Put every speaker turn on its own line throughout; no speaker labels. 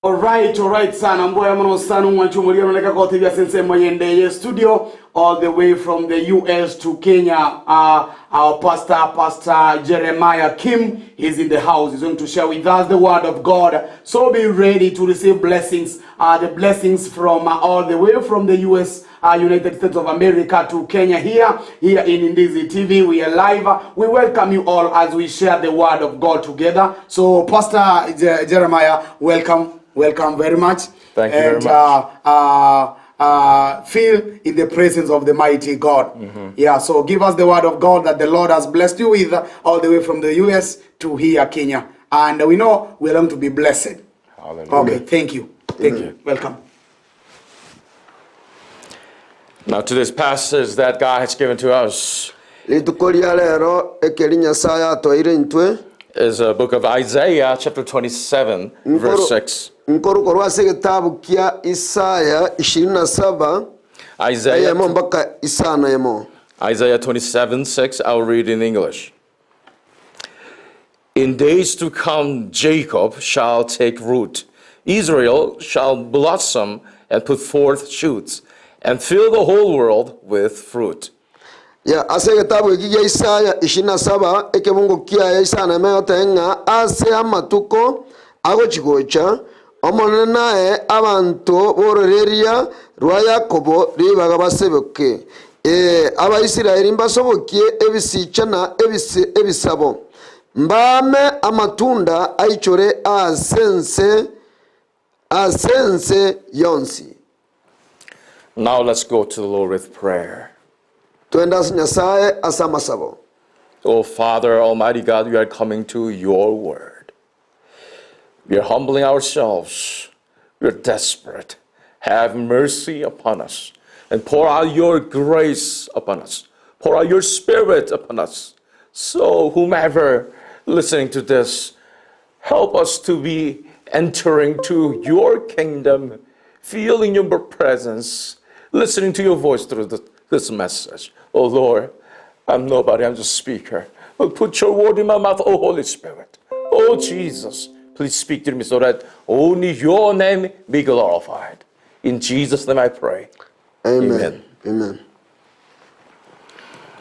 Alright, alright sana mboya mono sana omwanchi omoriano reka gotebia ase ensemo yende ye studio all the way from the US to Kenya uh, our pastor pastor Jeremiah Kim is in the house he's going to share with us the word of God so be ready to receive blessings uh, the blessings from uh, all the way from the US uh, United States of America to Kenya here here in Ndizi TV we are live we welcome you all as we share the word of God together so Pastor Je- Jeremiah welcome welcome very much
Thank you very
and,
much.
Uh, uh, uh, feel in the presence of the mighty God. Yeah, so give us the word of God that the Lord has blessed you with all the way from the US to here, Kenya. And we know we are going to be blessed.
Hallelujah.
Okay, thank you. Thank you. Welcome.
Now, to this passage that God has given to us
Rituko ria rero ekeri Nyasaye atoeire intwe
is a book of Isaiah, chapter 27, verse 6.
nkoru korwa ase egetabu kia Isaya 27
Isaiah,
eyemo mpaka isano emo.
Isaiah 27, 6, I'll read in English. In days to come, Jacob shall take root, Israel shall blossom and put forth shoots, and fill the whole world with fruit.
Ya ase egetabu eki gia Isaya 27 ekebungo kiaye isano emo egoteba ng'a ase amatuko agochi-gocha Omonene nae abanto b'ororeria rwa Yakobo ribaga baseboke. Ee, Abaisraeli mbasobokie ebisicha na ebisabo, mbaame amatunda aichore ase ense ase ense yonsi.
Now let's go to the Lord with prayer.
Twende ase Nyasae ase amasabo.
Oh, Father, Almighty God, we are coming to your word. We are humbling ourselves. We are desperate. Have mercy upon us and pour out your grace upon us. Pour out your spirit upon us. So, whomever listening to this, help us to be entering to your kingdom, feeling your presence, listening to your voice through this message. Oh Lord, I'm nobody, I'm just a speaker. But put your word in my mouth, oh Holy Spirit. Oh Jesus, please speak to me so that only your name be glorified. In Jesus' name I pray.
Amen.
Amen.
Amen.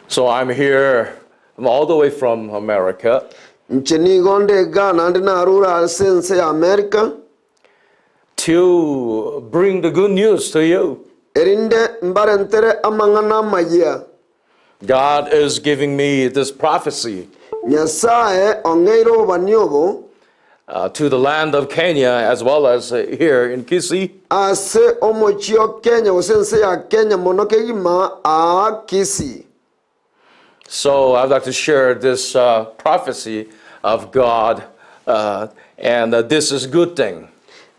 So I'm here, I'm all the way from America.
Inche nigo nde igaa naende narure ase ense ya America.
To bring the good news to you.
Erinde mbarentere amang'ana amayia.
God is giving me this prophecy.
Nyasae ong'eire obobani obo.
To the land of Kenya as well as here in Kisii.
Ase omochie o Kenya gose ense ya Kenya mono kegima aa Kisii.
So I'd like to share this prophecy of God and this is good thing.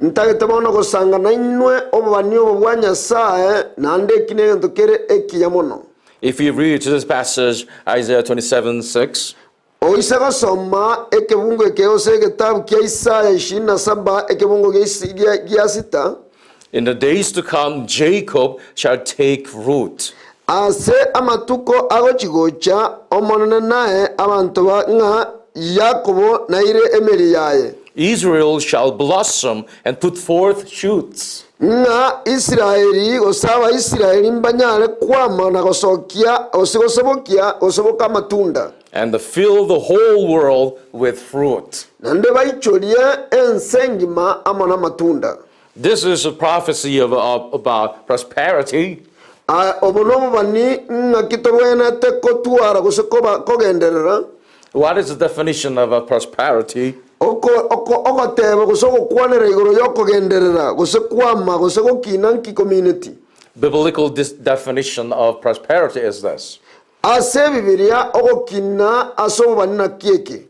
Ntagete bono gosanga nainwe obobani obo bwa Nyasae, naende eki negento kere ekiya mono.
If you read this passage, Isaiah 27, 6.
Oise gosoma ekebungo eke gose egetabu kia Isaya 27 ekebungo gia sita.
In the days to come Jacob shall take root.
Ase amatuko agochi-gocha Omonene nae abanto ba ng'a Yakobo naire emeri yaye.
Israel shall blossom and put forth shoots.
Ng'a Israeli gose Abaisraeli mbanyare kwama na gosokia, gose gosobokia, gosoboka amatunda.
And fill the whole world with fruit.
Naende baichorie ense engima amo namatunda.
This is a prophecy of, about prosperity.
Obo nobobani ng'aki tobwenerete kotwara gose koba kogenderera.
What is the definition of a prosperity?
Oko, oko, ogoteba gose ogokwanera igoro y'okogenderera gose kwama gose gokina nki komineti?
Biblical definition of prosperity is this.
Ase Ebibilia ogokina ase obobani naki eke?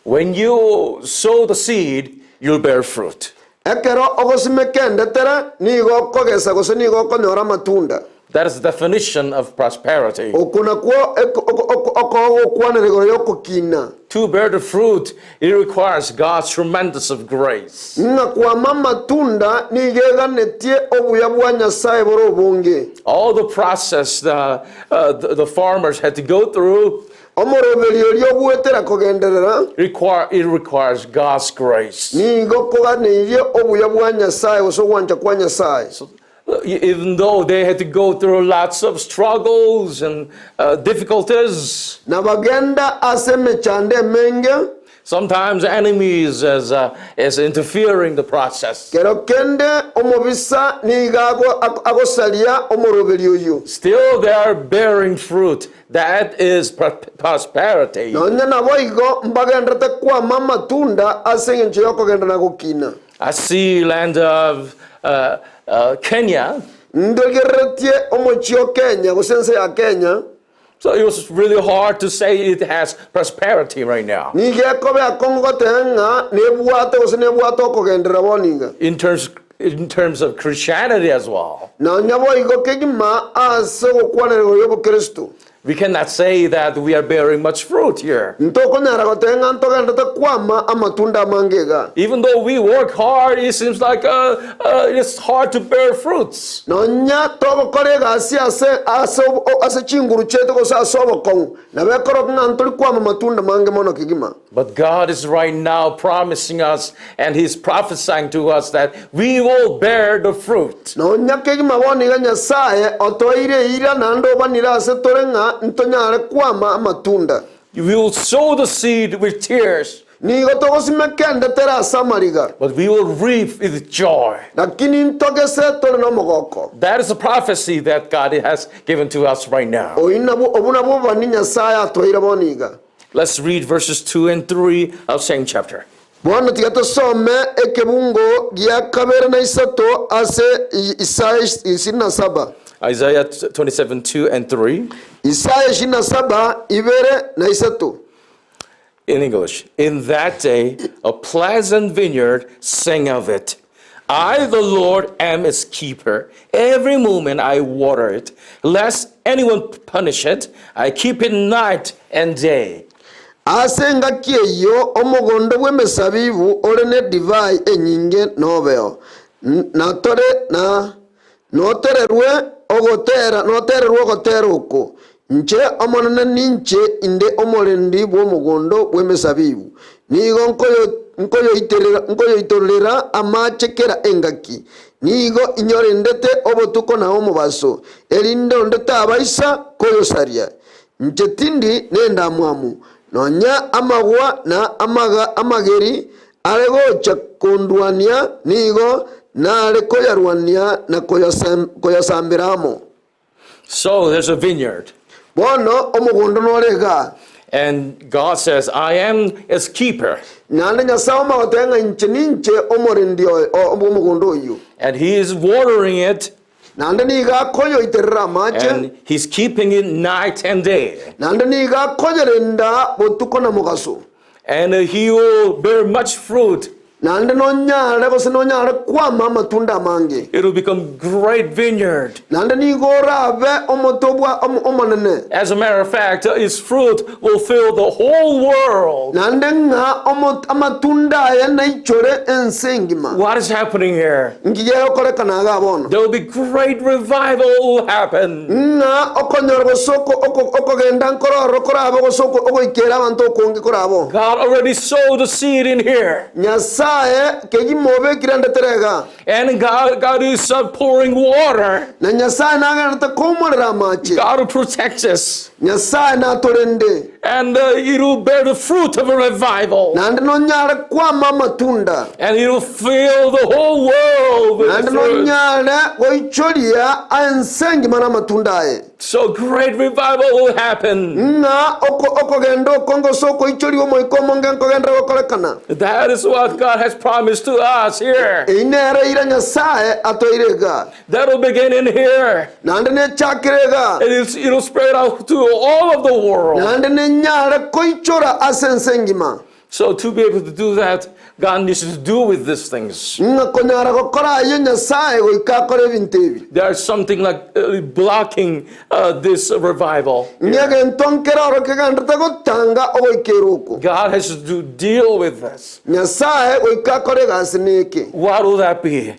When you sow the seed, you'll bear fruit.
Ekero ogosimeka endetere, nigo okogesa gose nigo okonyora amatunda.
That is the definition of prosperity.
Okwo nakwo okogokwanera igoro y'okokina.
To bear the fruit, it requires God's tremendous of grace.
Ng'a kwama amatunda nigo eganetie obuya bwa Nyasae bore obonge.
All the process the, the, the farmers had to go through.
Omoroberi oria ogwetera kogenderera.
Require, it requires God's grace.
Nigo koganeirie obuya bwa Nyasae gose ogwancha kwa Nyasae.
Even though they had to go through lots of struggles and difficulties.
Na bagenda ase emechando emenge.
Sometimes enemies is, is interfering the process.
Kero kende omobisa nigo agosaria omoroberi oyio.
Still they are bearing fruit, that is prosperity.
Nonya naboigo mbagenderete kwama amatunda ase engencho y'okogenda na gokina.
I see land of Kenya.
Ndigereretie omochie o Kenya gose ense ya Kenya.
So it was really hard to say it has prosperity right now.
Nigo ekoba akong'u goteba ng'a nebwate gose nebwate okogenderera bono iga.
In terms, in terms of Christianity as well.
Nonya boigo kegima ase ogokwanera igoro y'obokristo.
We cannot say that we are bearing much fruit here.
Ntokonyara goteba ng'a ntogenderete kwama amatunda amange iga.
Even though we work hard, it seems like uh, uh, it's hard to bear fruits.
Nonya togokora egasi ase ase ase chinguru chiaito gose ase obokong'u, nabo ekoroka ng'a ntori kwama amatunda mange mono kegima.
But God is right now promising us and He's prophesying to us that we will bear the fruit.
Nonya kegima bono iga Nyasae otoeire eira naende obanire ase tore ng'a ntonyare kwama amatunda.
We will sow the seed with tears.
Nigo togosimeka endetera ase amariga.
But we will reap with joy.
Lakini ntogese tore nomogoko.
That is a prophecy that God has given to us right now.
Oyio nabwo obwo nabwo obobani Nyasae atoeire bono iga.
Let's read verses 2 and 3 of same chapter.
Bono tiga tosome ekebungo gia kabere na isato ase Isaya 27.
Isaiah 27 2 and 3.
Isaya 27, ibere na isato.
In English, in that day, a pleasant vineyard sang of it. I, the Lord, am its keeper. Every moment I water it, lest anyone punish it. I keep it night and day.
Ase engaki eyio omogondo bw'emesabibu ore nedivai enyinge nobeo, natore na notererwe ogotera notererwe ogotera oko, Inche Omonene ninche inde omorendi bw'omogondo bw'emesabibu, nigo nkoyoitororera amache kera engaki, nigo inyorendete obotuko na omobaso, erinde onde tabaisa koyosaria. Inche tindi nendamwamu, nonya amagwa na amageri are gocha kondwania, nigo nare koyarwania na koyasambera amo.
So there's a vineyard.
Bono omogondo nore igaa.
And God says, I am its keeper.
Naende Nyasae omogotebia ng'a inche ninche omorendi bw'omogondo oyio.
And he is watering it.
Naende nigo akoyoiterera amache.
And he's keeping it night and day.
Naende nigo akoyerenda botuko na mogaso.
And he will bear much fruit.
Naende nonyare gose nonyare kwama amatunda amange.
It will become great vineyard.
Naende nigo orabe omote obwa omonene.
As a matter of fact, its fruit will fill the whole world.
Naende ng'a amatunda aye naichore ense engima.
What is happening here?
Inki gegokorekana igaa bono?
There will be great revival will happen.
Ng'a okonyora gose okogenda nkororo korabe gose ogoikera abanto okonge korabe oo.
God already sowed the seed in here.
Nyasae kegima obekire endetere igaa.
And God, God is pouring water.
Na Nyasae nagenderete koumorera amache.
God will protect us.
Nyasae natorende.
And it will bear the fruit of a revival.
Naende nonyare kwama amatunda.
And it will fill the whole world with
Naende
the fruit.
nonyare goichoria ense engima namatunda aye.
So great revival will happen.
Ng'a okogenda oko ngose okoichoria Omoika Omonge nkogenderera gokorekana.
That is what God has promised to us here.
Eyio nere eira Nyasae atoeire igaa.
That will begin in here.
Naende nechakire igaa.
And it'll spread out to all of the world.
Naende nenyare koichora ase ense engima.
So to be able to do that, God needs to do with these things.
Ng'a konyara gokora ayio Nyasae goika akore ebinto ebi.
There is something like blocking this revival.
Ng'a egento nkere oro kegenderete gotanga ogoikera oko.
God has to deal with this.
Nyasae goika akore egasi neke.
What will that be?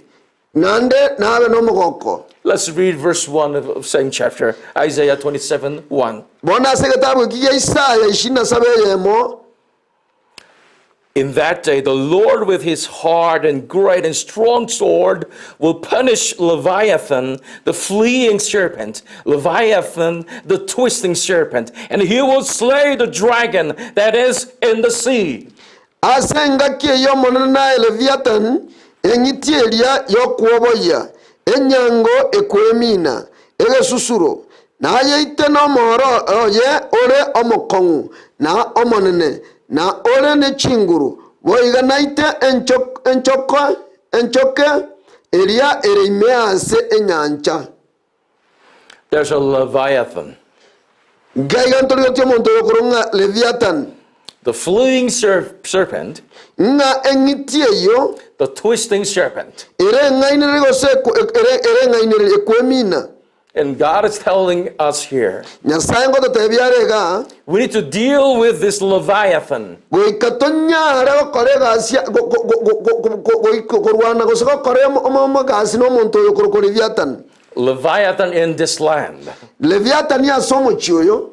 Naende nabe nomogoko.
Let's read verse 1 of same chapter, Isaiah 27 1.
Bono ase egetabu eki gia Isaya ishirini na saba eyemo.
In that day, the Lord with his hard and great and strong sword will punish Leviathan, the fleeing serpent, Leviathan, the twisting serpent, and he will slay the dragon that is in the sea.
Ase engaki eyio Omonene nae Leviathani, eng'iti eria y'okwoboyia, enyango ekwemina, egesusuro, nayeite nomooro oye ore omokong'u na omonene, na ore ne chinguru, boigo naite enchoke eria ere ime ase enyancha.
There's a Leviathan.
Nkaiga ntorigetie omonto oyokorwa ng'a Leviathan.
The fleeing serpent.
Ng'a eng'iti eyio.
The twisting serpent.
Ere eng'ainereria gose ere eng'ainereria ekwemina.
And God is telling us here.
Nyasae ngototebia are igaa.
We need to deal with this Leviathan.
Goika tonyare gokora egasi korwana gose gokora omogasi nomonto oyo okorokwa Leviathan.
Leviathan in this land.
Leviathan ase omochie oyo.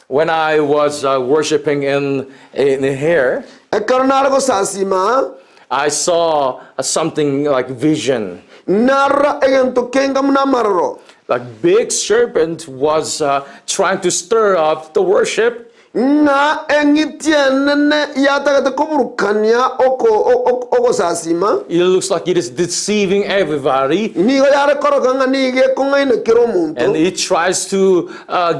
When I was worshiping in in here.
Ekero nare gosasima aa.
I saw something like vision.
Narora egento kenga buna amaroro.
Like big serpent was trying to stir up the worship.
Ng'a eng'iti enene yatagete koburukania ogosasima.
It looks like it is deceiving everybody.
Nigo yare koroka ng'a nigo ekong'aina kera omonto.
And it tries to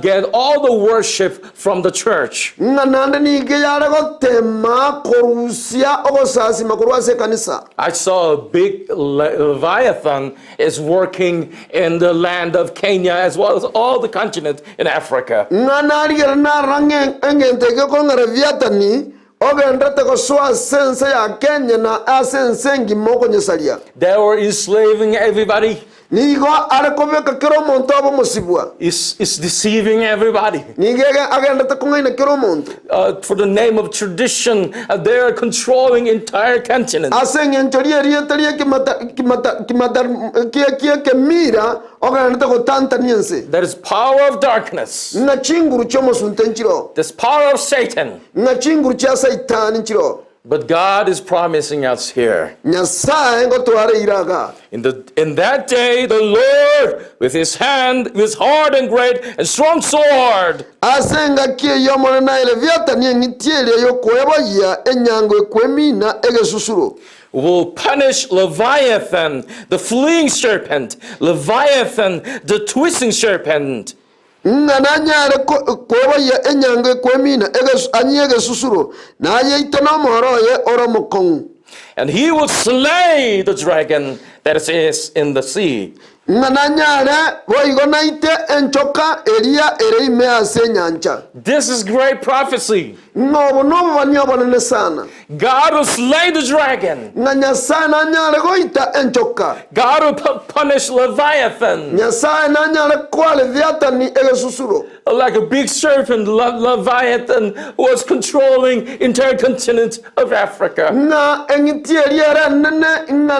get all the worship from the church.
Ng'a naende nigo yare gotema korusia ogosasima korwa ase ekanisa.
I saw a big leviathan is working in the land of Kenya as well as all the continent in Africa.
Ng'a narigereria narora ng'a engento eke ekong'a Leviathani ogenderete gosoa ase ense ya Kenya na ase ense engima okonyesaria.
They were enslaving everybody.
Nigo are kobeka kera omonto abe omosibwa.
Is is deceiving everybody.
Nigo agenderete kong'aina kera omonto.
For the name of tradition, they are controlling entire continent.
Ase engencho ri'erieta ri'ekemira ogenderete gotantania ense.
There is power of darkness.
Ng'a chinguru chi'omosunte nchiroo.
There's power of Satan.
Ng'a chinguru chia Saitani nchiroo.
But God is promising us here.
Nyasae ngotware eira iga.
In the in that day the Lord with his hand with hard and great and strong sword.
Ase engaki eyio Omonene aye Leviathani eng'iti eria y'okweboyia enyango ekwemina egesusuro.
Will punish Leviathan the fleeing serpent, Leviathan the twisting serpent.
Ng'a nanyare kweboyia enyango ekwemina anyie egesusuro, na ayeite nomooro oye ore omokong'u.
And he will slay the dragon that is in the sea.
Ng'a nanyare boigo naite enchoka eria ere ime ase enyancha.
This is great prophecy.
Ng'a obo nobobani obonene sana.
God will slay the dragon.
Ng'a Nyasae nanyare goita enchoka.
God will punish Leviathan.
Nyasae nanyare koa Leviathani egesusuro.
Like a big serpent, Leviathan was controlling entire continent of Africa.
Ng'a eng'iti eria ere enene ng'a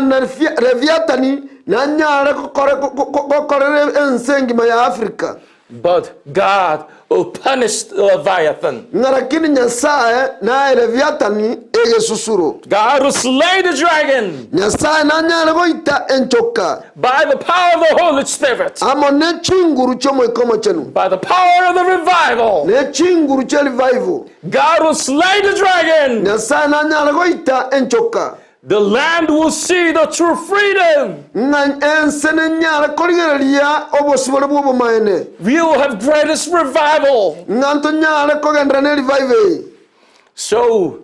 Leviathani nanyare gokorera ense engima ya Africa.
But God will punish the Leviathan.
Ng'a lakini Nyasae nae Leviathani egesusuro.
God will slay the dragon.
Nyasae nanyare goita enchoka.
By the power of the Holy Spirit.
Amo ne chinguru chi'Omoika Omochenu.
By the power of the revival.
Ne chinguru chie revival.
God will slay the dragon.
Nyasae nanyare goita enchoka.
The land will see the true freedom.
Ng'a ense nenyare korigereria obosibore bw'obomaene.
We will have greatest revival.
Ng'a ntonyare kogenderera ne revival eye.
So,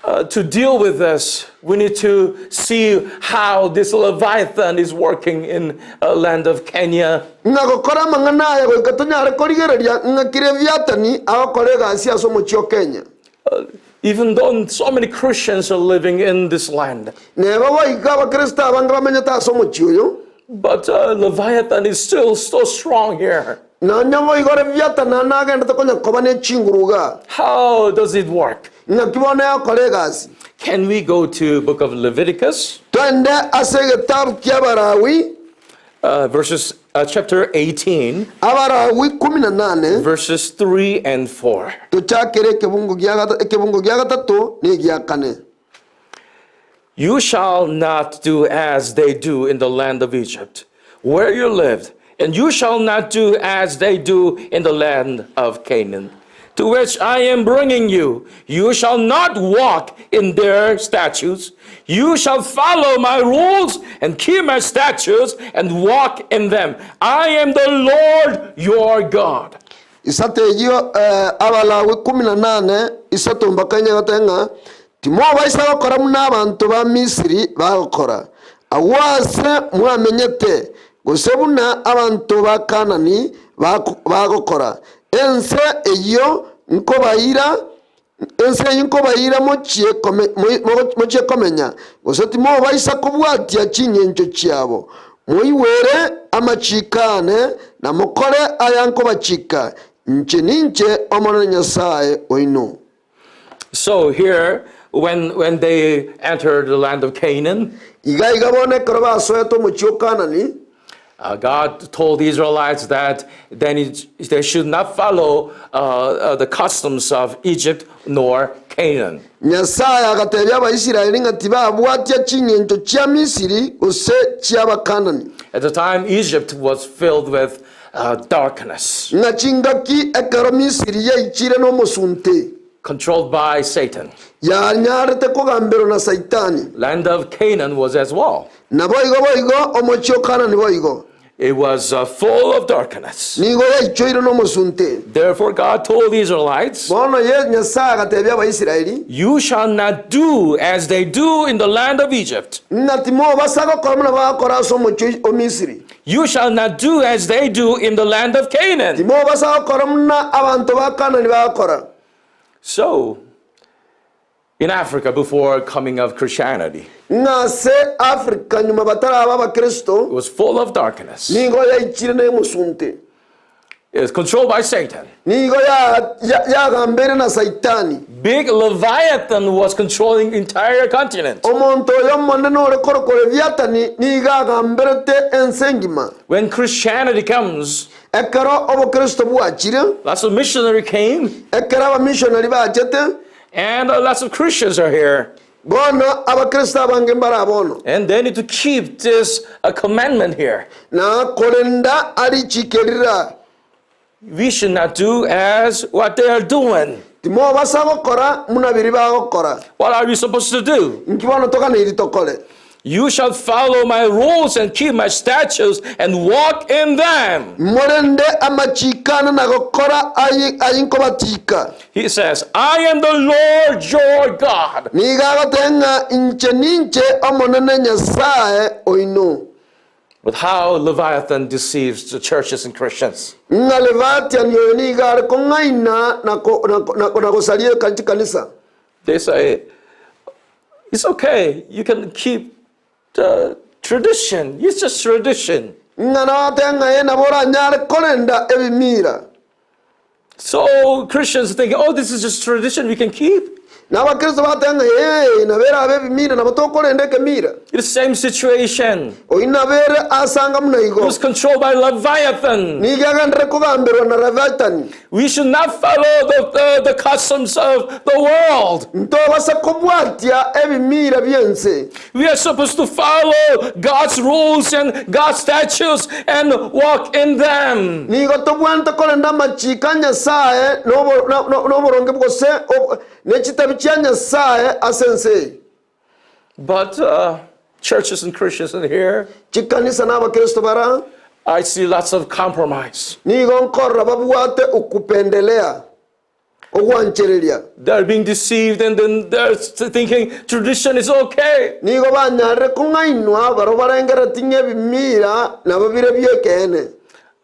to deal with this, we need to see how this Leviathan is working in uh, land of Kenya.
Ng'a gokora amang'ana aya goika tonyare korigereria ng'aki Leviathani agokora egasi ase omochie o Kenya.
Even though so many Christians are living in this land.
Neba goika abakristo abange bamenyete ase omochie oyo.
But uh, Leviathan is still so strong here.
Nonya boigo Leviathan nagendete konya koba ne chinguru iga.
How does it work?
Ng'aki bono egokora egasi?
Can we go to book of Leviticus?
Twende ase egetabu ki'Abalawi.
Verses, chapter 18,
Abalawi 18,
verses 3 and 4.
tochakere ekebungo gia gata- ekebungo gia gatato na egia kane.
You shall not do as they do in the land of Egypt, where you lived, and you shall not do as they do in the land of Canaan, to which I am bringing you. You shall not walk in their statutes. You shall follow my rules and keep my statutes and walk in them. I am the Lord your God.
Isato eyio eh, Abalawi 18, isato mpaka enye egoteba ng'a timobaisa gokora buna abanto ba Misiri bagokora, agwo aase mwamenyete, gose buna abanto ba Kaanani bako- bagokora. Ense eyio nkobaira ense eyio nkobaira mochie kome- moi- mogo- mochie komenya, gose timobaisa kobwatia chingencho chiabo. Moigwere amachiiko aane, na mokore aya nkobachika, inche ninche Omonene Nyasae oino.
So here, when they entered the land of Canaan,
Iga iga bono ekero basoete omochie o Kaanani,
God told the Israelites that they should not follow the customs of Egypt nor Canaan.
Nyasae agatebia Abaisraeli ng'a tibabwatia chingencho chia Misiri gose chi'Abakanani.
At the time, Egypt was filled with darkness,
Ng'a chingaki ekero Misiri yaichire nomosunte,
controlled by Satan.
Yanyarete kogamberwa na Saitani.
Land of Canaan was as well.
Naboigo boigo omochie o Kanani boigo.
It was full of darkness.
Nigo yaichoire nomosunte.
Therefore, God told the Israelites,
Bono ye Nyasae agatebia Abaisraeli,
You shall not do as they do in the land of Egypt.
Ng'a timobasa gokora buna bagokora ase omochie o Misiri.
You shall not do as they do in the land of Canaan.
Timobasa gokora buna abanto ba Kanani bagokora.
So, in Africa, before coming of Christianity,
Ng'a ase Africa nyuma bataraba Abakristo,
it was full of darkness.
nigo yaichire nemosunte.
It was controlled by Satan.
Nigo ya- ya- yagambeire na Saitani.
Big Leviathan was controlling entire continent.
Omonto oyo omonene ore korokwa Leviathani nigo agamberete ense engima.
When Christianity comes,
Ekero obokristo bwachire,
lots of missionary came,
ekero abamissionary bachete,
and lots of Christians are here.
bono abakristo abange mbara bono.
And they need to keep this commandment here.
Na korenda arichike rira.
We should not do as what they are doing.
Timobasa gokora buna biria bagokora.
What are we supposed to do?
Inki bono toganeiri tokore?
You shall follow my rules and keep my statutes and walk in them.
Morende amachiko ane na gokora ayi ayinkobatika.
He says, I am the Lord your God.
Nigo agoteba ng'a inche ninche Omonene Nyasae oino.
But how Leviathan deceives the churches and Christians.
Ng'a Leviathan oyo nigo are kong'aina na ko- na ko- na ko- na gosaria chikanisa.
They say, it's okay, you can keep the tradition. It's just tradition.
Ng'a nabatebe ng'a ee nabo oranyare korenda ebimira.
So Christians think, oh, this is just tradition we can keep.
Na abakristo bateba ng'a ee nabo erabe ebimira nabo tokorenda ekemira.
It's the same situation.
Oyio nabo ere asanga buna
It
igo.
was controlled by Leviathan.
Nigo agenderere kogamberwa na Leviathani.
We should not follow the customs of the world.
Ntobasa kobwatia ebimira bi'ense.
We are supposed to follow God's rules and God's statutes and walk in them.
Nigo tobwanete korenda amachiko a Nyasae nobo- no- no- noboronge gose ob- ne chitabi chia Nyasae ase ense eye.
But churches and Christians in here,
Chikanisa na abakristo bara.
I see lots of compromise.
Nigo nkorora babwate okupendelea, ogwanchereria.
They are being deceived and then they're thinking tradition is okay.
Nigo banyarire kong'ainwa barabwo barengereretie ng'a ebimira nabo bire bi'ekeene.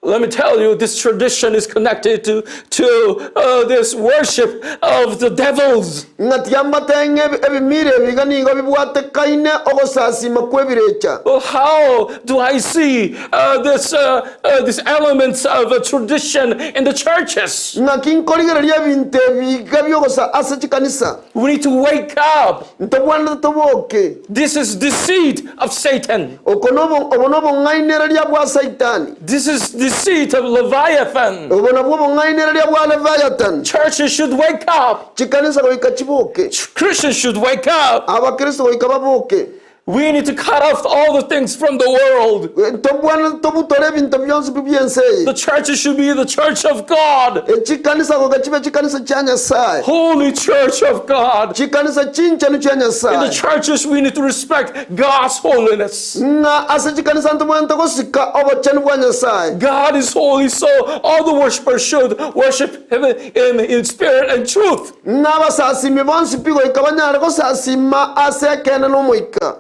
Let me tell you, this tradition is connected to, to uh, this worship of the devils.
Ng'a tiga mbatebie ng'a ebi- ebimira ebi iga nigo bibwatekaine ogosasima kw'ebirecha.
Well, how do I see uh, this, uh, uh, these elements of a tradition in the churches?
Ng'aki nkorigereria ebinto ebi iga bi'ogosa ase chikanisa?
We need to wake up.
Ntobwenerete toboke.
This is deceit of Satan.
Oko nobo obo nobong'ainereria bwa Saitani.
This is deceit of Leviathan.
Obo nabwo obong'ainereria bwa Leviathan.
Churches should wake up.
Chikanisa goika chiboke.
Christians should wake up.
Abakristo goika baboke.
We need to cut off all the things from the world.
Ntobwenerete tobutore ebinto bionsi pi bi'ense eye.
The churches should be the church of God.
Echikanisa goika chibe chikanisa chia Nyasae.
Holy church of God.
Chikanisa chinchenu chia
In the
Nyasae.
churches, we need to respect God's holiness.
Ng'a ase chikanisa ntobwenerete gosika obochenu bwa Nyasae.
God is holy, so all the worshipers should worship Him in, in spirit and truth.
Ng'a abasasimi bonsi pi goika banyare gosasima ase ekeene na omoika.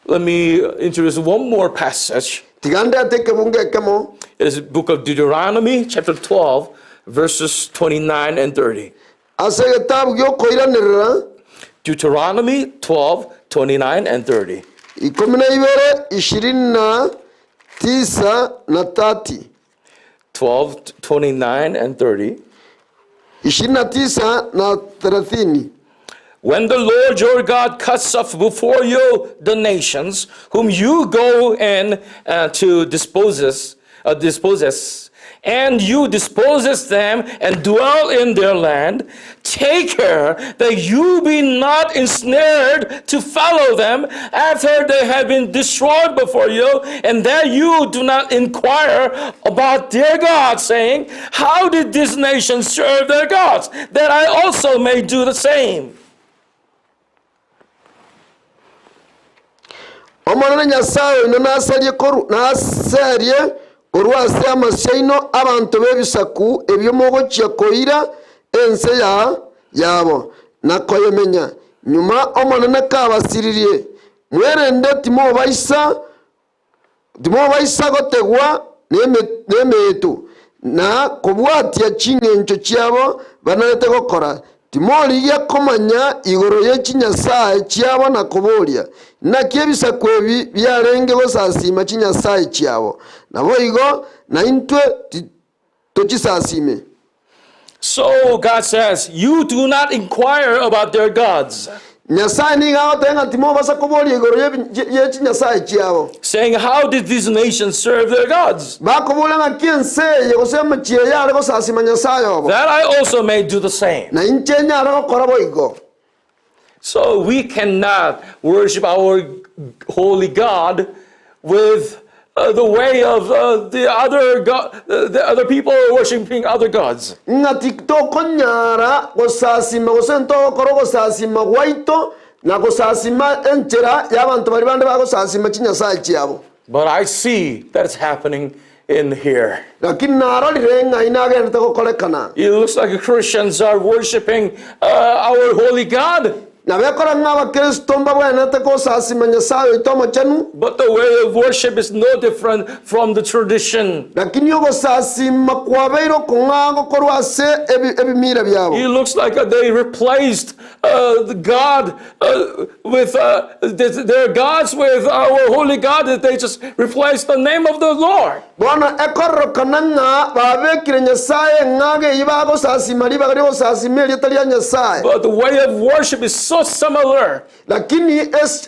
Let me introduce one more passage.
Tiga ndete ekebungo ekemo.
It is book of Deuteronomy, chapter 12, verses 29 and 30.
Ase egetabu gi'okoiranerera.
Deuteronomy 12, 29 and 30.
Ikomi na ibere, ishirini na tisa na tati.
12, 29 and 30.
Ishirini na tisa na thelathini.
When the Lord your God cuts off before you the nations whom you go in uh, to dispose, uh, dispossess, and you dispossess them and dwell in their land, take care that you be not ensnared to follow them after they have been destroyed before you, and that you do not inquire about their gods, saying, How did this nation serve their gods, that I also may do the same?
Omonene Nyasae oino naserie koru naserie korwa ase amasio aino abanto b'ebisaku ebio mogochia koira ense ya yabo, na koyemenya. Nyuma Omonene kabasiririe, mwerende timobaisa Timobaisa gotegwa nemeeto, na kobwatia chingencho chiabo banarete gokora. Timorigia komanya igoro ye chinyasae chiabo na koboria, Naki ebisaku ebi biarenge gosasiima chinyasae chiabo? Naboigo naintwe tochisasime.
So God says, You do not inquire about their gods.
Nyasae nigo agoteba ng'a timobasa koboria igoro ye chinyasae chiabo.
Saying, How did these nations serve their gods?
Bakoboria ng'aki ense eye gose emechie eye yare gosasima Nyasae obo.
That I also may do the same.
Na inche nyare gokora boigo.
So we cannot worship our holy God with uh, the way of uh, the other go- uh, the other people worshiping other gods.
Ng'a titokonyara gosasima gose ntogokora ogosasima gwaito na gosasima enchera y'abanto baria bande bagosasima chinyasae chiabo.
But I see that it's happening in here.
Lakini narorire ng'a inagenderete gokorekana.
It looks like Christians are worshiping uh, our holy God.
Nabekora ng'a Abakristo mbabwenerete gosasima Nyasae oito Omochenu.
But the way of worship is no different from the tradition.
Lakini ogosasima kwabeire okong'ao korwa ase ebimira biabo.
It looks like they replaced uh, the God uh, with uh, their gods with our holy God. That they just replaced the name of the Lord.
Bono ekororokana ng'a babekire Nyasae eng'aga eyio bagosasima ribaga ri'ogosasima erieta ria Nyasae.
But the way of worship is so similar.
Lakini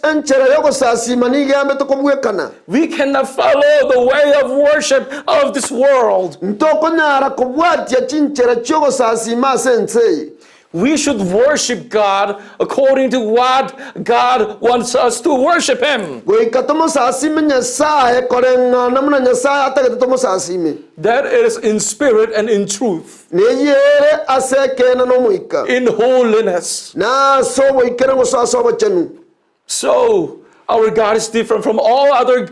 enchera y'ogosasima nigo eambete kobwekana.
We cannot follow the way of worship of this world.
Ntokonyara kobwatia chinchera chi'ogosasima ase ense eye.
We should worship God according to what God wants us to worship Him.
Goika tomosasime Nyasae koreng'ana buna Nyasae atagete tomosasime.
That is in spirit and in truth.
Neyio ere ase ekeene na omoika.
In holiness.
Na ase oboikeranu gose ase obochenu.
So, Our God is different from all other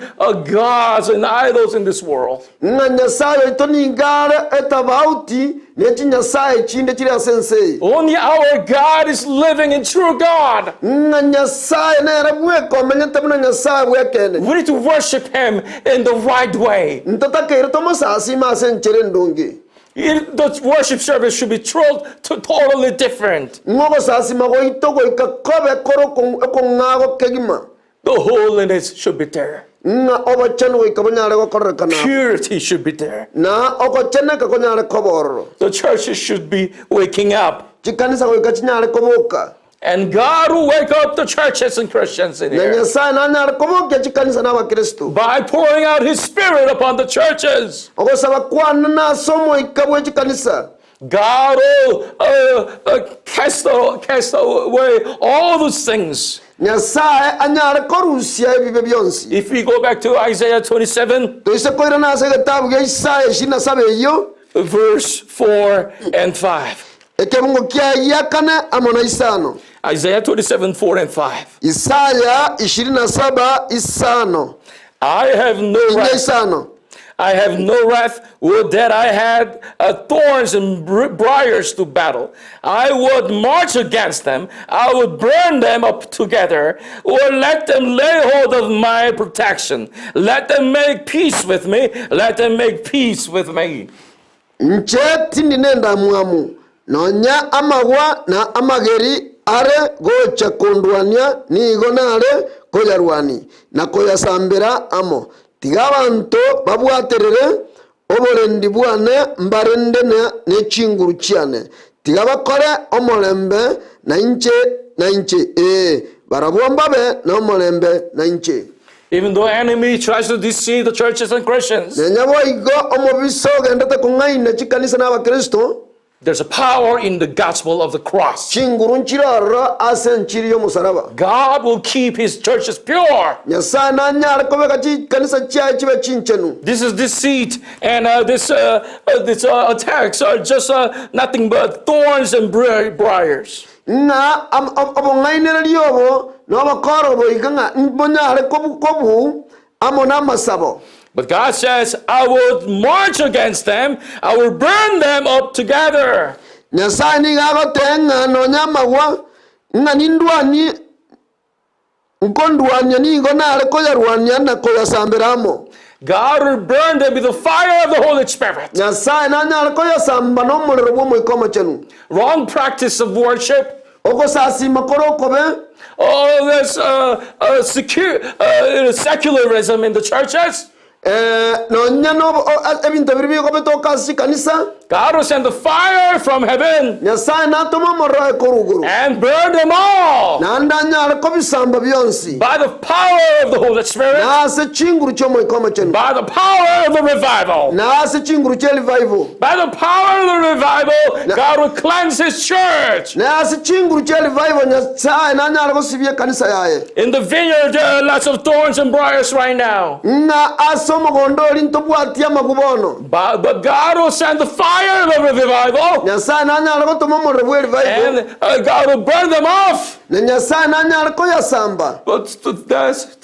gods and idols in this world.
Ng'a Nyasae oito nigo are etabauti ne chinyasae chinde chire ase ense eye.
Only our God is living and true God.
Ng'a Nyasae nere bweka omenyete buna Nyasae bw'ekeene.
We need to worship Him in the right way.
Ntotakeire tomosasime ase enchera endonge.
The worship service should be totally different.
Ng'a ogosasima gwaito goika kobe kore okong'ago kegima.
The holiness should be there.
Ng'a obochenu goika bonyare gokorerekana abwo.
Purity should be there.
Na ogocheneka konyare koba ororo.
The churches should be waking up.
Chikanisa goika chinyare koboka.
And God will wake up the churches and Christians in
Na
here
Nyasae nanyare kobokia chikanisa na abakristo.
by pouring out His Spirit upon the churches.
Ogosaba kwane nase omoika bwe chikanisa.
God will cast away all those things.
Nyasae anyare korusia ebibe bionsi.
If we go back to Isaiah 27,
Toise koirana ase egetabu gia Isaya ishirini na saba eyio,
verse 4 and 5.
Ekebungo kiaye gia kane amo na isano.
Isaiah 27, 4 and 5.
Isaya 27, isano.
I have no
Inye
wrath.
isano.
I have no wrath. Would that I had thorns and briars to battle. I would march against them. I would burn them up together. Or let them lay hold of my protection. Let them make peace with me. Let them make peace with me.
Inche tindi nendamwamu, nonya amagwa na amageri are gocha kondwania nigo nare koyarwania na koyasambera amo. Tiga abanto babwaterere oborendi bwane mbarende ne chinguru chiane. Tiga bakore omorembe nainche, nainche, ee, barabwo mbabe nomorembe nainche.
Even though enemy tries to deceive the churches and Christians.
Nonya boigo omobisa ogendete kong'aina chikanisa na abakristo.
There's a power in the gospel of the cross.
Chinguru nchire ororo ase enchiri y'omosaraba.
God will keep his churches pure.
Nyasae nanyare kobeka chikanisa chiaye chibe chinchenu.
This is deceit and this this attacks are just nothing but thorns and briars.
Ng'a obong'ainereria obo nobokoro boiga ng'a mbonyare kobuu amo namasabo.
But God says, I will march against them, I will burn them up together.
Nyasae nigo agoteba ng'a nonya amagwa, ng'a nindwanie, nkondwania nigo nare koyarwania na koyasambera amo.
God will burn them with the fire of the Holy Spirit.
Nyasae nanyare koyasamba nomorero bw'Omoika Omochenu.
Wrong practice of worship.
Ogosasima kore okobe.
All this secularism in the churches.
Nonya ebinto biria bigobetoka ase chikanisa.
God will send the fire from heaven.
Nyasae natome omorero aye korwa igoro.
And burn them all.
Naende anyare kobisamba bionsi.
By the power of the Holy Spirit.
Na ase chinguru chi'Omoika Omochenu.
By the power of the revival.
Na ase chinguru chie revival.
By the power of the revival, God will cleanse his church.
Na ase chinguru chie revival Nyasae nanyare gosibia ekanisa yaye.
In the vineyard there are lots of thorns and briars right now.
Ng'a ase omogondo oria ntobwati amagu bono.
But God will send the fire of the revival.
Nyasae nanyare gotoma omorero bwe revival.
And God will burn them off.
Na Nyasae nanyare koyasamba.
But that's,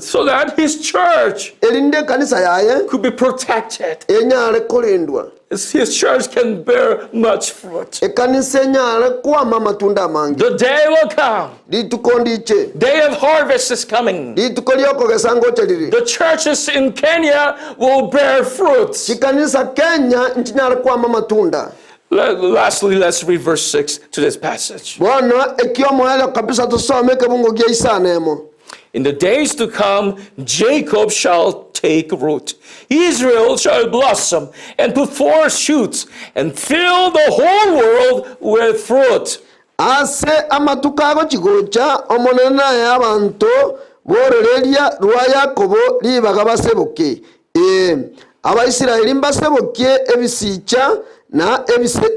so that his church
Erinde ekanisa yaye
could be protected.
enyare korendwa.
His church can bear much fruit.
Ekanisa enyare kwama amatunda amange.
The day will come.
Rituko ndiche.
Day of harvest is coming.
Rituko ri'okogesa ngocha rire.
The churches in Kenya will bear fruit.
Chikanisa Kenya nchinyare kwama amatunda.
Lastly, let's read verse 6 to this passage.
Bono ekiomoerio kabisa tosome ekebungo gia isano emo.
In the days to come, Jacob shall take root. Israel shall blossom and put forth shoots and fill the whole world with fruit.
Ase amatuko agochi-gocha Omonene nae abanto b'ororeria rwa Yakobo ribaga baseboke, ee, Abaisraeli mbasebokie ebisicha na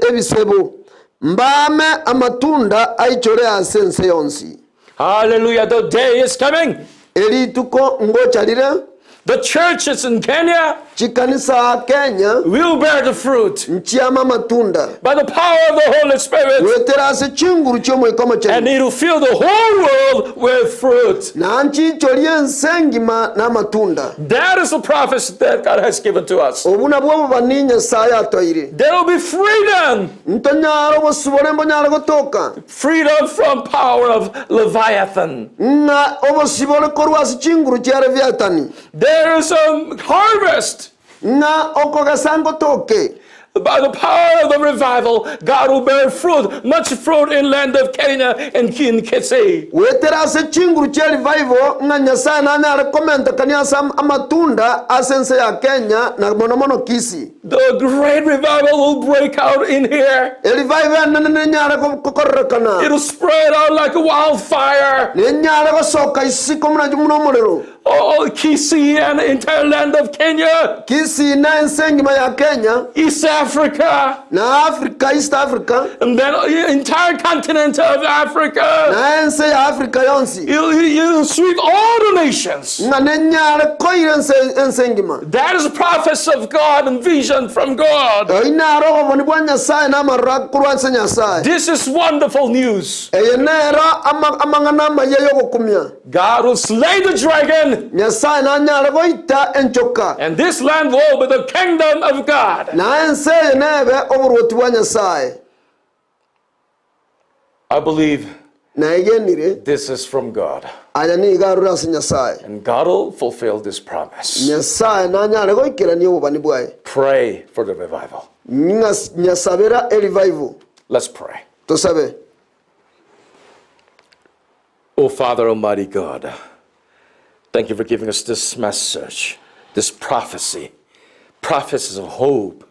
ebisebo, mbaame amatunda aichore ase ense yonsi.
Hallelujah, the day is coming.
Erituko ngocha rire.
The churches in Kenya
Chikanisa Kenya
will bear the fruit
nchiame amatunda
by the power of the Holy Spirit,
goetera ase chinguru chi'Omoika
and
Omochenu,
it will fill the whole world with fruit.
na nchiichorie ense engima namatunda.
That is the prophecy that God has given to us.
Obwo nabwo obobani Nyasae atoeire.
There will be freedom,
Ntonyare obosibore mbonyare gotoka,
freedom from power of Leviathan.
ng'a obosibore korwa ase chinguru chia Leviathani,
There is a harvest.
ng'a okogesa ngotoke.
By the power of the revival, God will bear fruit, much fruit in land of Kenya and in Kisii.
Goetera ase chinguru chia revival, ng'a Nyasae nanyare komentekania ase amatunda ase ense ya Kenya na mono mono Kisii.
The great revival will break out in here.
Erivival enene nenyare gokorerekana.
It'll spread out like a wildfire.
Nenyare gosoka isiko buna omorero.
Oh, Kisii and the entire land of Kenya.
Kisii na ense engima ya Kenya.
East Africa.
Na Africa, East Africa.
And then the entire continent of Africa.
Na ense ya Africa yonsi.
It'll sweep all the nations.
Ng'a nenyare koira ense ense engima.
That is a prophecy of God and vision from God.
Oyio naro obobani bwa Nyasae na amaroro korwa ase Nyasae.
This is wonderful news.
Eye nero ama amang'ana amaya y'ogokumia.
God will slay the dragon.
Nyasae nanyare goita enchoka.
And this land will be the kingdom of God.
Na ense eye nebe oboruoti bwa Nyasae.
I believe
Naegenire.
this is from God.
Aya nigo arure ase Nyasae.
And God will fulfill this promise.
Nyasae nanyare goikerania obobani bwaye.
Pray for the revival.
Ng'a nyasabera erevival.
Let's pray.
Tosabe.
O Father, Almighty God, thank you for giving us this message, this prophecy, prophecies of hope.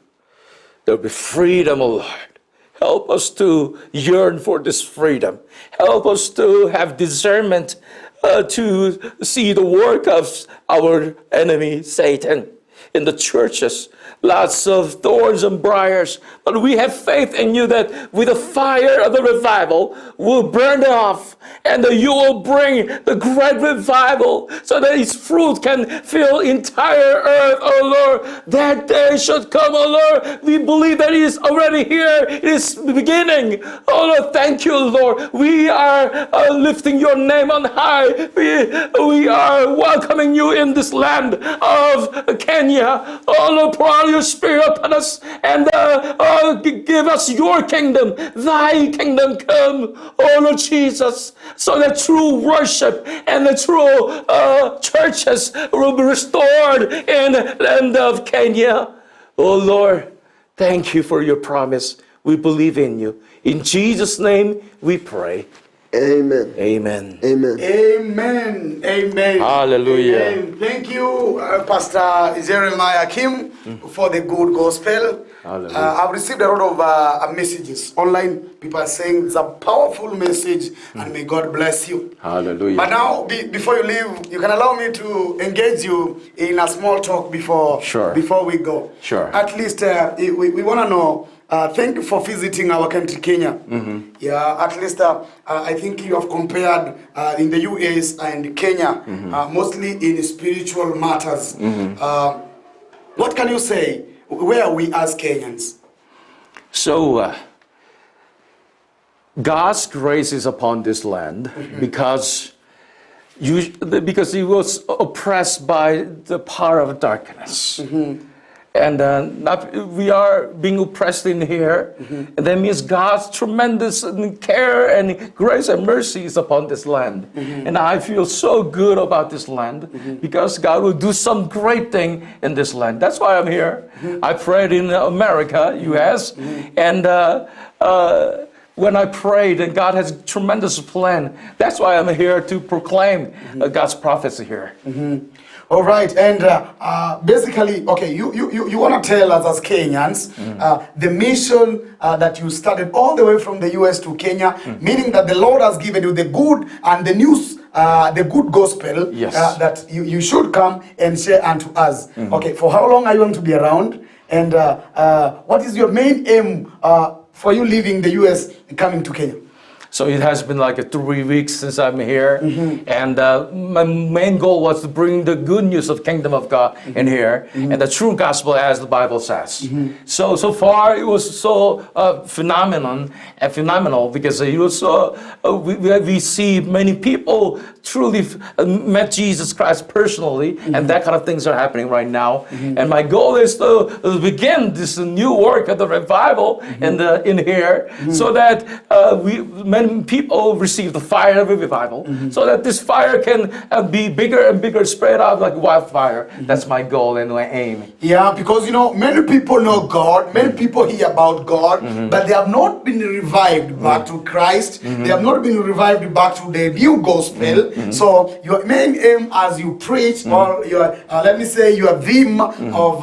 There will be freedom, O Lord. Help us to yearn for this freedom. Help us to have discernment to see the work of our enemy, Satan, in the churches. Lots of thorns and briars, but we have faith in you that with the fire of the revival will burn off, and that you will bring the great revival so that its fruit can fill entire earth, oh Lord. That day should come, oh Lord. We believe that it is already here. It is the beginning. Oh Lord, thank you, Lord. We are lifting your name on high. We are welcoming you in this land of Kenya. Oh Lord, pour out your spirit upon us and give us your kingdom. Thy kingdom come, oh Lord Jesus, so that true worship and the true churches will be restored in the land of Kenya. Oh Lord, thank you for your promise. We believe in you. In Jesus' name we pray.
Amen.
Amen.
Amen.
Amen. Amen.
Hallelujah.
Amen. Thank you, Pastor Jeremiah Kim, for the good gospel.
Hallelujah.
I've received a lot of messages online. People are saying it's a powerful message, and may God bless you.
Hallelujah.
But now, before you leave, you can allow me to engage you in a small talk
Sure.
before we go.
Sure.
At least we want to know. Thank you for visiting our country, Kenya. Yeah, at least I think you have compared in the US and Kenya, mostly in spiritual matters. What can you say? Where are we as Kenyans?
So, God's grace is upon this land because he was oppressed by the power of darkness. And not, we are being oppressed in here. And that means God's tremendous care and grace and mercy is upon this land. And I feel so good about this land because God will do some great thing in this land. That's why I'm here. I prayed in America, U.S., and when I prayed, and God has tremendous plan. That's why I'm here to proclaim God's prophecy here.
All right, and basically, okay, you want to tell us as Kenyans the mission that you started all the way from the US to Kenya, meaning that the Lord has given you the good and the news, the good gospel, that you should come and share unto us. Okay, for how long are you going to be around? And what is your main aim for you leaving the US and coming to Kenya?
So it has been like 3 weeks since I'm here, and my main goal was to bring the good news of Kingdom of God in here and the true gospel as the Bible says. So far it was so phenomenon and phenomenal because it was so we see many people truly met Jesus Christ personally, and that kind of things are happening right now. And my goal is to begin this new work of the revival in here, so that we many people receive the fire of revival, so that this fire can be bigger and bigger, spread out like wildfire. That's my goal and my aim.
Yeah, because many people know God, many people hear about God, but they have not been revived back to Christ. They have not been revived back to the new gospel. So your main aim as you preach, or your let me say your theme of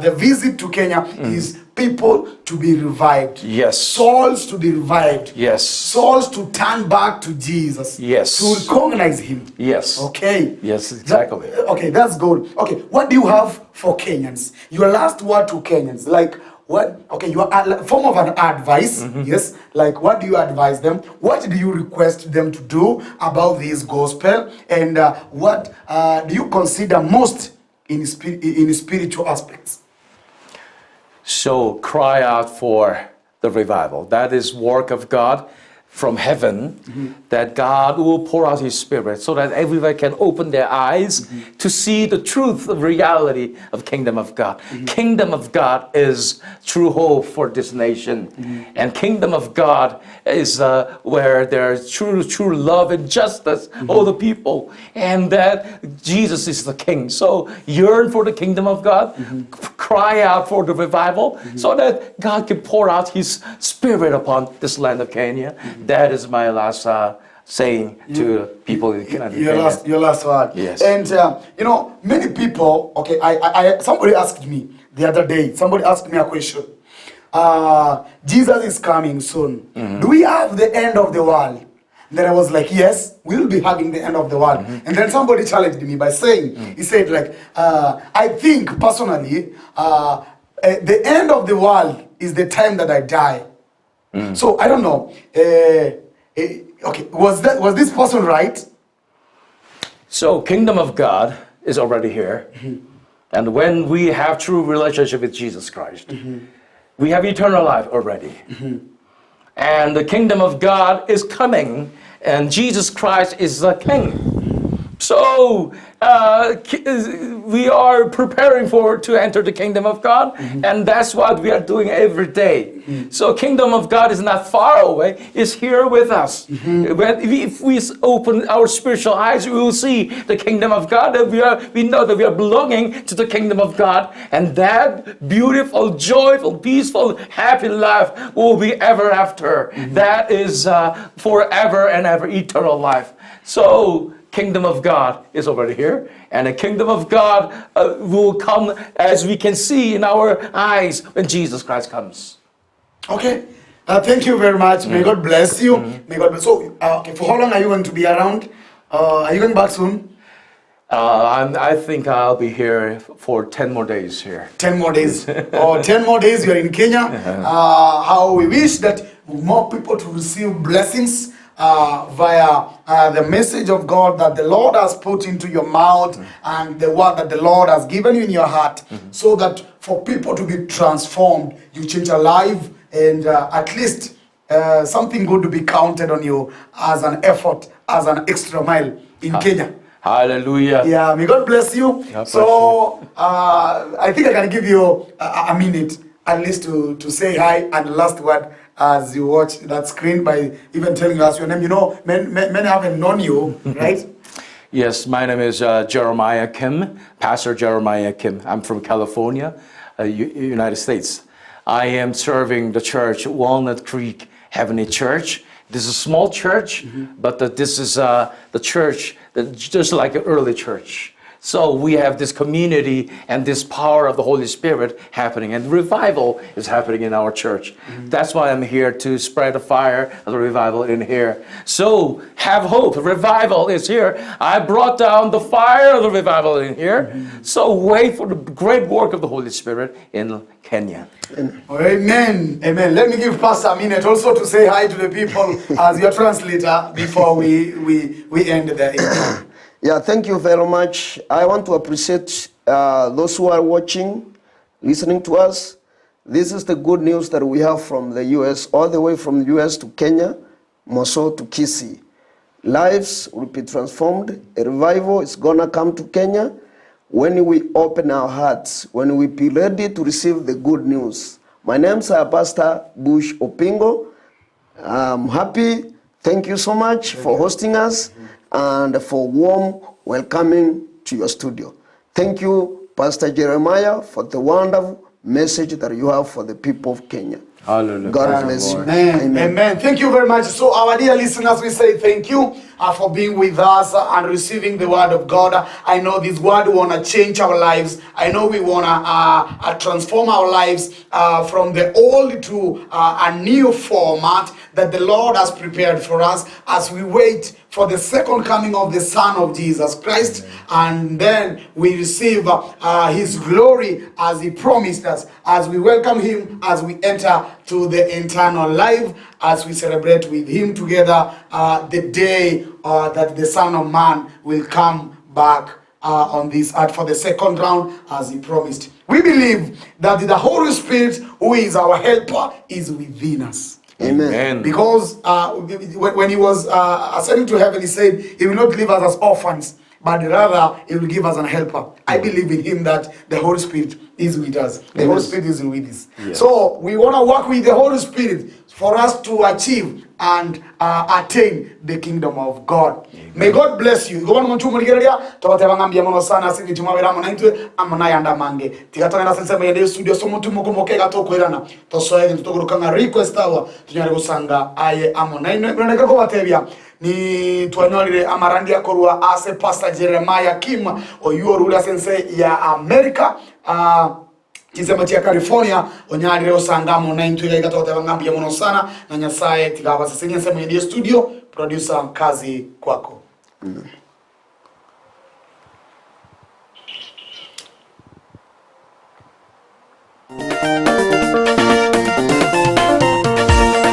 the visit to Kenya is people to be revived. Souls to be revived. Souls to turn back to Jesus. To recognize him. Okay.
Yes, exactly.
Okay, that's good. Okay, what do you have for Kenyans? Your last word to Kenyans, like what? Okay, your form of an advice. Yes, like what do you advise them? What do you request them to do about this gospel? And what do you consider most in spiritual aspects?
So cry out for the revival. That is work of God from heaven, that God will pour out His Spirit so that everybody can open their eyes to see the truth of reality of kingdom of God. Kingdom of God is true hope for this nation. And kingdom of God is where there is true love and justice, all the people, and that Jesus is the King. So yearn for the kingdom of God, cry out for the revival, so that God can pour out His Spirit upon this land of Kenya. That is my last saying to people in Kenya.
Your last word.
Yes.
And many people. Okay, somebody asked me the other day. Somebody asked me a question. Jesus is coming soon. Do we have the end of the world? Then I was like, yes, we will be having the end of the world. And then somebody challenged me by saying, he said, like, I think personally, the end of the world is the time that I die. So I don't know. Okay, was this person right?
So kingdom of God is already here. And when we have true relationship with Jesus Christ, we have eternal life already. And the kingdom of God is coming, and Jesus Christ is the king. So we are preparing for to enter the kingdom of God, and that's what we are doing every day. So kingdom of God is not far away; it's here with us. If we open our spiritual eyes, we will see the kingdom of God. That we know that we are belonging to the kingdom of God, and that beautiful, joyful, peaceful, happy life will be ever after. That is forever and ever, eternal life. So kingdom of God is already here, and the kingdom of God will come as we can see in our eyes when Jesus Christ comes.
Okay. Thank you very much. May God bless you. May God bless. So, okay, for how long are you going to be around? Are you going back soon?
I think I'll be here for 10 more days here.
10 more days. Or 10 more days you are in Kenya. How we wish that more people to receive blessings via the message of God that the Lord has put into your mouth and the word that the Lord has given you in your heart, so that for people to be transformed, you change a life, and at least something good to be counted on you as an effort, as an extra mile in Kenya.
Hallelujah.
Yeah, may God bless you.
God bless.
So I think I can give you a minute at least to say hi and last word as you watch that screen by even telling us your name. Many haven't known you, right?
Yes, my name is Jeremiah Kim, Pastor Jeremiah Kim. I'm from California, United States. I am serving the church, Walnut Creek Heavenly Church. This is a small church, but this is the church that just like an early church. So we have this community and this power of the Holy Spirit happening, and revival is happening in our church. That's why I'm here to spread the fire of the revival in here. So have hope. Revival is here. I brought down the fire of the revival in here. So wait for the great work of the Holy Spirit in Kenya.
Amen. Amen. Let me give Pastor a minute also to say hi to the people as your translator before we, we, we end the interview.
Yeah, thank you very much. I want to appreciate uh, those who are watching, listening to us. This is the good news that we have from the US, all the way from the US to Kenya, Moso to Kisii. Lives will be transformed. A revival is gonna come to Kenya when we open our hearts, when we be ready to receive the good news. My name's uh, Pastor Bush Opingo. I'm happy. Thank you so much for hosting us and for warm welcoming to your studio. Thank you, Pastor Jeremiah, for the wonderful message that you have for the people of Kenya.
Hallelujah.
God bless you.
Amen. Amen. Thank you very much. So, our dear listeners, we say thank you uh, for being with us and receiving the word of God. I know this word wanna change our lives. I know we wanna uh, uh, transform our lives uh, from the old to uh, a new format that the Lord has prepared for us as we wait for the second coming of the Son of Jesus Christ, and then we receive uh, His glory as He promised us, as we welcome Him, as we enter to the eternal life, as we celebrate with Him together uh, the day uh, that the Son of Man will come back uh, on this earth for the second round as he promised. We believe that the Holy Spirit, who is our helper, is within us.
Amen.
Because uh, when when he was uh, ascending to heaven, he said, He will not leave us as orphans, but rather He will give us an helper. I believe in Him that the Holy Spirit is with us. The Holy Spirit is with us. So we want to work with the Holy Spirit for us to achieve and uh, attain the kingdom of God. May God bless you. Go on muntu muligereria tobateba ngambia mono sana singi tumabera mo naintwe amona yanda mange. Tigatongana sense mende studio so muntu mukomoke gatokwirana. Tosoe tutogurukanga request awa tunyare gusanga aye amo nainwe mreneka ko batebia ni twanyorire amarandi akorwa ase Pastor Jeremiah Kim oyuo rula sense ya America uh, chisemo chia California onyarire osangamo na intwe iga toteba ngambia mono sana na Nyasaye tigabasesenia nsemo ya studio producer kazi kwako.
Amen.